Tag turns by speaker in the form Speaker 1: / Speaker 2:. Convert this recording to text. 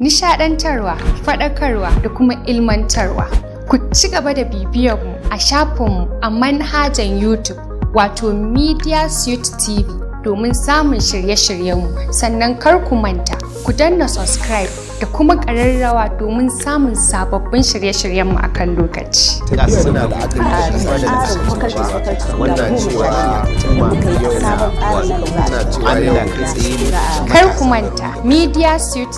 Speaker 1: Nishaɗantarwa, faɗakarwa da kuma ilmantarwa. Ku ci gaba da bibiyar mu a shafinmu a manhajan YouTube, wato Media Suite TV, domin samun shirye-shiryenmu. Sannan kar ku manta ku danna subscribe da kuma ƙararrawa domin samun sababbin shirye-shiryenmu a kan lokaci.
Speaker 2: Suna da wannan cewa yau na cewa yau
Speaker 1: Kar ku manta, Media Suite